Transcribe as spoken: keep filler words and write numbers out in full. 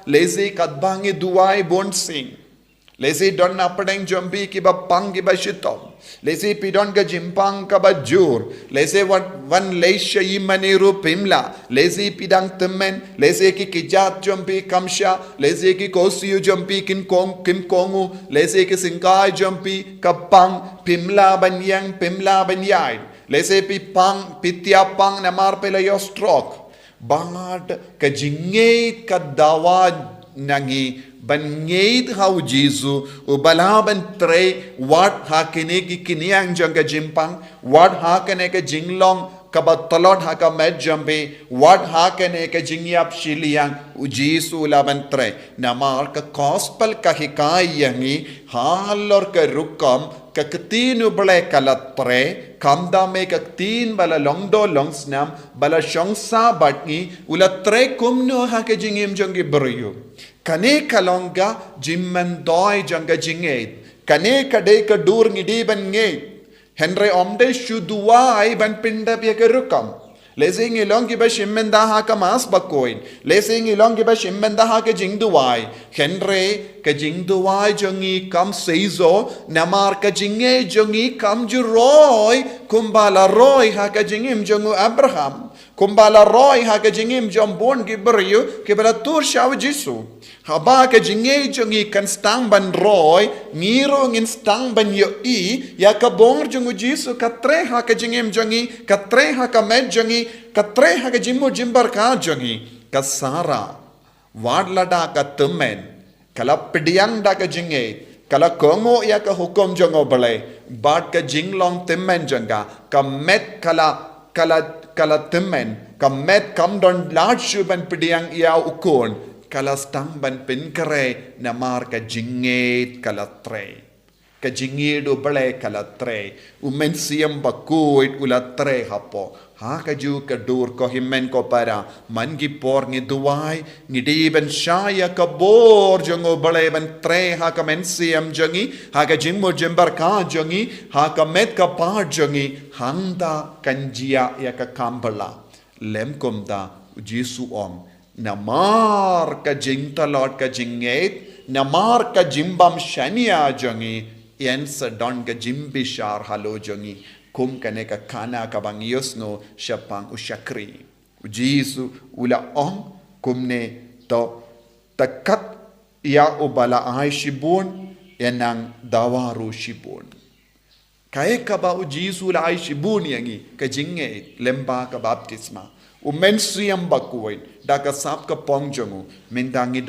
Lehse katba ngi duwai bun sien, lehse don napdeng jong phi kiba pang kiba shitom. Lehse phi don ka jingpang kaba jur. Lehse wan, wan leit sha ïingmane ruh phim lah. Lehse phi dang tymmen. Lehse ki kjat jong phi kam shah. Lehse ki khohsiew jong phi kin kong, kim kohnguh. Lehse ki syngkai jong phi ka pang, phim lah ban ïeng, phim lah ban ïaid. Lehse phi pang, phi tiap pang namar phi la ïoh stroke. Bad ka jingngeit ka dawa na ngi ban ngeit ha U Jisu, uba lah ban trei wat ha kine ki khñiang jong ka jingpang, wat ha kane ka jinglong kaba tlot ha ka met jong phi, wat ha kane ka jingïap shiliang, U Jisu u lah ban trei. Namar ka gospel ka hikai ïa ngi halor ka rukom, ka ktien U Blei ka la trei, khamtam eh ka ktien ba la long doh long snam, ba la shong sah bad ngi, u la trei kumno ha ka jingim jong ki briew. Kane ka long ka jingmyntoi jong ka jingngeit. Kane ka dei ka dur ngi dei ban ngeit. Hynrei ym dei shu duwai ban pyndep ïa ka rukom. Lehse ngi long kiba shim bynta ha ka Mass bakhuid. Lehse ngi long kiba shim bynta ha ka jingduwai. Hynrei ka jingduwai jong ngi kam seisoh, namar ka jingngeit jong ngi kam ju roi kumba la roi ha ka jingim jong u Abraham, kumba la roi ha ka jingim jong bun ki briew kiba la tur sha U Jisu. Haba ka jingngeit jong ngi kan sdang ban roi, ngi ruh ngin sdang ban ïohi ïa ka bor jong U Jisu ka trei ha ka jingim jong ngi, ka trei ha ka met jong ngi, ka trei ha ka jingmut jingpyrkhat jong ngi. Ka Sarah, wat lada ka tymmen, ka la pdiang da ka jingngeit, ka la kohnguh ïa ka hukum jong U Blei, bad ka jinglong tymmen jong ka, ka met ka la, ka la, ka la tymmen, ka met kam don lad shuh ban pdiang ïa u khun, ka la sdang ban pynkhreh namar ka jingngeit ka la trei. Ka jingngeit U Blei ka la trei. U Mynsiem Bakhuid u la trei hapoh. Ha kajuh ka dur ko hynmen ko para, man ki por ngi duwai, ngi dei ban shah ïa ka bor jong U Blei ban trei ha ka mynsiem jong ngi, ha ka jingmut jingpyrkhat jong ngi, ha ka met ka phad jong ngi, hangta kan jia ïa ka kam ba la. Lym kumta, U Jisu u ong, namar ka jingtlot ka jingngeit, namar ka jingbym shaniah jong ngi, yn sa don ka jingbishar halor jong ngi, kum kane ka khana kaba ngi ïohsngew shaphang u shakri. U Jisu u la ong kumne, to, to kat ïa uba la ai shibun, ïa nang dawa ruh shibun. Kaei kaba U Jisu u la ai shibun ïa ngi, ka jingngeit lyngba ka baptisma. U Mynsiem Bakhuid, da ka sap ka phong jong u, mynta ngi